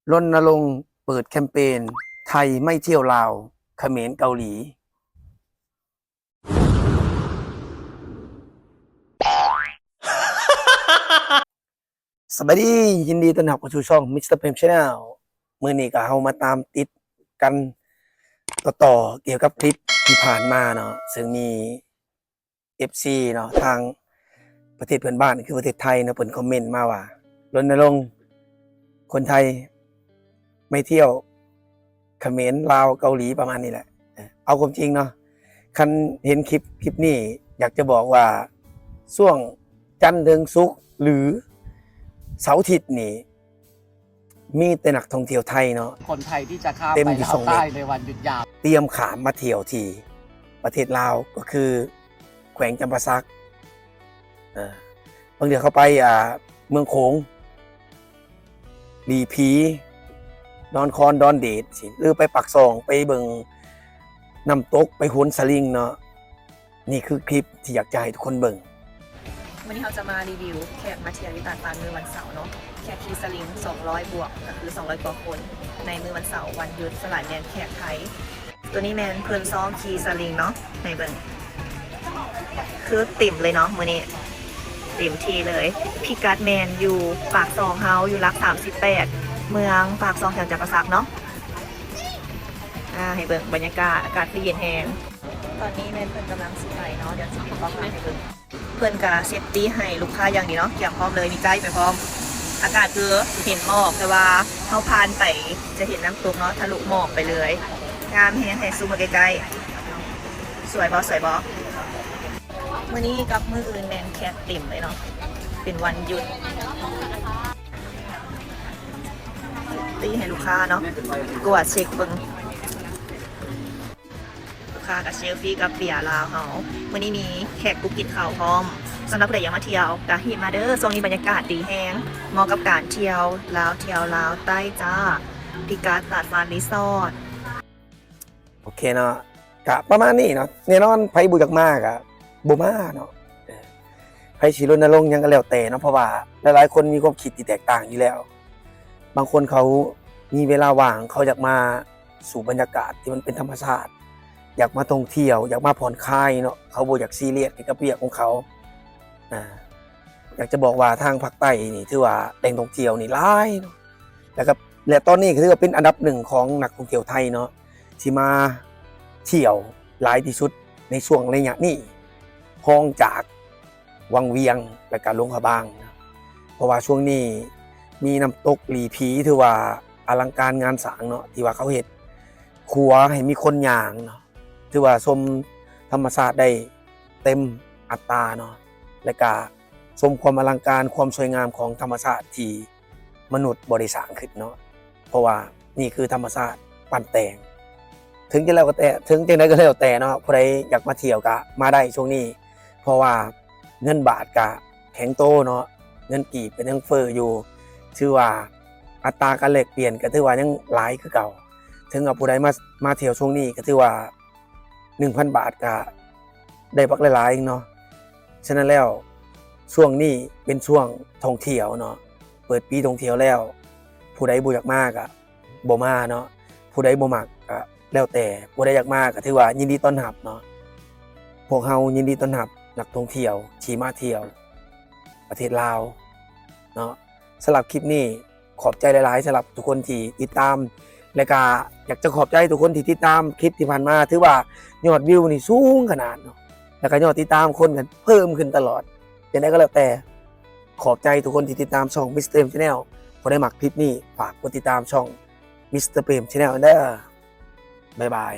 ລົນນະລົງເປີດແຄມເປນ ໄທໄມ່ທ່ຽວລາວ ຂະເໝນເກົາຫຼີ. ສະບາຍດີ ຍິນດີຕ້ອນຮັບເຂົ້າສູ່ຊ່ອງ Mister Prem Channel. ມື້ນີ້ກໍເຮົາມາຕາມຕິດກັນຕໍ່ໆ ກ່ຽວກັບຄລິບທີ່ຜ່ານມາເນາະ ເຊິ່ງມີ ເອັຟຊີ ເນາະ ທາງປະເທດເພື່ອນບ້ານ ຄືປະເທດໄທເນາະ ເພິ່ນຄອມເມັນມາວ່າ ລົນນະລົງຄົນໄທໄມ່ທ່ຽວຂະເໝນ ລາວ ເກົາຫຼີ ປະມານນີ້ແຫຼະ. ເອົາຄວາມຈິງເນາະ ຄັນເຫັນຄລິບ ຄລິບນີ້ ຢາກຈະບອກວ່າ ຊ່ວງຈັນເຖິງສຸກ ຫຼື ເສົາອາທິດນີ້ ມີແຕ່ນັກທ່ອງທ່ຽວໄທເນາະ คนไทยที่จะข้ามไปลาวใต้ในวันหยุดยาว ຕຽມຂ້າມມາທ່ຽວທີ່ປະເທດລາວ ກໍຄືແຂວງຈຳປາສັກ. ເອີ ບາງເທື່ອເຂົາໄປ ອ່າ ເມືອງໂຂງ ຫຼີ່ຜີ ດອນຄອນ ດອນເດດ ຊິ ຫຼື ໄປປາກຊ່ອງ ໄປເບິ່ງນ້ຳຕົກ ໄປໂຫນສະລິງເນາະ. ນີ້ຄືຄລິບທີ່ຢາກຈະໃຫ້ທຸກຄົນເບິ່ງ. ມື້ນີ້ເຮົາຈະມາຣີວິວແຂກມາທ່ຽວຢູ່ຕາດຟານມື້ວັນເສົາເນາະ ແຂກຂີ່ສະລິງສອງຮ້ອຍບວກ ກໍຄືສອງຮ້ອຍກວ່າຄົນ ໃນມື້ວັນເສົາ ວັນຢຸດ ສ່ວນຫຼາຍແມ່ນແຂກໄທ. ຕົວນີ້ແມ່ນເພິ່ນຊ້ອມຂີ່ສະລິງເນາະ ໃຫ້ເບິ່ງ ຄືເຕັມເລີຍເນາະມື້ນີ້ ເຕັມທີ່ເລີຍ. ພິກັດແມ່ນຢູ່ປາກຊ່ອງເຮົາ ຢູ່ຫຼັກສາມສິບແປດ ເມືອງປາກຊ່ອງ ແຂວງຈຳປາສັກເນາະ. ອ່າ ໃຫ້ເບິ່ງບັນຍາກາດ ອາກາດຄືເຢັນແຮງ. ຕອນນີ້ແມ່ນເພິ່ນກຳລັງຊິໄປເນາະ ດຽວຊິເປັນກ້ອງໃຫ້ເບິ່ງ. ເພິ່ນກະເຊັບຕີ້ໃຫ້ລູກຄ້າຢ່າງດີເນາະ ກຽມພ້ອມເລີຍ ມີໄກໄປພ້ອມ. ອາກາດຄືເຫັນໝອກ ແຕ່ວ່າເຮົາຜ່ານໄປຈະເຫັນນ້ຳຕົກເນາະ ທະລຸໝອກໄປເລີຍ. ງາມແຮງ ໃຫ້ຊູມມາໃກ້ໆ. ສວຍບໍ່? ສວຍບໍ່? ມື້ນີ້ກັບມື້ອື່ນແມ່ນແຂກເຕັມເລີຍເນາະ ເປັນວັນຢຸດ. ຕີໃຫ້ລູກຄ້າເນາະ ກວດເຊັກເບິ່ງ. ລູກຄ້າກໍເຊລຟີກັບເບຍລາວເຮົາ. ມື້ນີ້ມີແຂກກຸກກິນເຂົ້າພ້ອມ. ສຳລັບຜູ້ໃດຢາກມາທ່ຽວກໍຮີບມາເດີ້ ຊ່ວງນີ້ບັນຍາກາດດີແຮງ ເໝາະກັບການທ່ຽວລາວ ທ່ຽວລາວໃຕ້ຈ້າ. ພິກັດຕາດຟານຣີສອດ. ໂອເຄເນາະ ກະປະມານນີ້ເນາະ. ແນ່ນອນ ໃຜບໍ່ຢາກມາກະບໍ່ມາເນາະ. ເອີ ໃຜຊິລົນນະລົງຫຍັງກໍແລ້ວແຕ່ເນາະ ເພາະວ່າຫຼາຍໆຄົນມີຄວາມຄິດທີ່ແຕກຕ່າງຢູ່ແລ້ວ. ບາງຄົນເຂົາມີເວລາວ່າງ ເຂົາຢາກມາສູດບັນຍາກາດທີ່ມັນເປັນທຳມະຊາດ ຢາກມາທ່ອງທ່ຽວ ຢາກມາຜ່ອນຄາຍເນາະ ເຂົາບໍ່ຢາກຊີຣຽສກ່ຽວກັບວຽກຂອງເຂົາ. ອ່າ ຢາກຈະບອກວ່າທາງພາກໃຕ້ນີ້ ຖືວ່າແຫຼ່ງທ່ອງທ່ຽວນີ້ຫຼາຍເນາະ ແລ້ວກໍ ແລະ ຕອນນີ້ກໍຖືວ່າເປັນອັນດັບໜຶ່ງຂອງນັກທ່ອງທ່ຽວໄທເນາະ ທີ່ມາທ່ຽວຫຼາຍທີ່ສຸດໃນຊ່ວງໄລຍະນີ້ ຮອງຈາກວັງວຽງ ແລະກະຫຼວງພະບາງເນາະ. ເພາະວ່າຊ່ວງນີ້ມີນ້ຳຕົກຫຼີ່ຜີ ຖືວ່າອະລັງການງານສ້າງເນາະ ທີ່ວ່າເຂົາເຮັດຂົວໃຫ້ມີຄົນຍ່າງເນາະ ຖືວ່າຊົມທຳມະຊາດໄດ້ເຕັມອັດຕາເນາະ ແລະກະຊົມຄວາມອະລັງການ ຄວາມສວຍງາມຂອງທຳມະຊາດທີ່ ມະນຸດບໍ່ໄດ້ສ້າງຂຶ້ນເນາະ ເພາະວ່ານີ້ຄືທຳມະຊາດປັ້ນແຕ່ງ. ເຖິງຈັ່ງໃດກໍແຕ່ ເຖິງຈັ່ງໃດກໍແລ້ວແຕ່ເນາະ ຜູ້ໃດຢາກມາທ່ຽວກະມາໄດ້ຊ່ວງນີ້ ເພາະວ່າເງິນບາດກະແຂງໂຕເນາະ ເງິນກີບກໍຍັງເຟີ້ຢູ່ ຖືວ່າອັດຕາການແລກປ່ຽນກໍຖືວ່າຍັງຫຼາຍຄືເກົ່າ. ເຖິງວ່າຜູ້ໃດມາ ມາທ່ຽວຊ່ວງນີ້ກໍຖືວ່າ ໜຶ່ງພັນບາດກະໄດ້ບັກຫຼາຍໆເນາະ. ສະນັ້ນແລ້ວ ຊ່ວງນີ້ເປັນຊ່ວງທ່ອງທ່ຽວເນາະ ເປີດປີທ່ອງທ່ຽວແລ້ວ ຜູ້ໃດບໍ່ຢາກມາກະບໍ່ມາເນາະ ຜູ້ໃດບໍ່ມັກກະແລ້ວແຕ່ ຜູ້ໃດຢາກມາກະຖືວ່າຍິນດີຕ້ອນຮັບເນາະ. ພວກເຮົາຍິນດີຕ້ອນຮັບນັກທ່ອງທ່ຽວທີ່ມາທ່ຽວປະເທດລາວເນາະ. ສຳລັບຄລິບນີ້ ຂອບໃຈຫຼາຍໆ ສຳລັບທຸກຄົນທີ່ຕິດຕາມ ແລະກະຢາກຈະຂອບໃຈທຸກຄົນທີ່ຕິດຕາມຄລິບທີ່ຜ່ານມາ ຖືວ່າຍອດວິວນີ້ສູງຂະໜາດເນາະ ແລະກະຍອດຕິດຕາມຄົນກໍເພີ່ມຂຶ້ນຕະຫຼອດ. ຈັ່ງໃດກໍແລ້ວແຕ່ ຂອບໃຈທຸກຄົນທີ່ຕິດຕາມຊ່ອງ Mister Prem Channel. ຜູ້ໃດມັກຄລິບນີ້ ຝາກກົດຕິດຕາມຊ່ອງ Mister Prem Channel ເດີ. ບາຍບາຍ.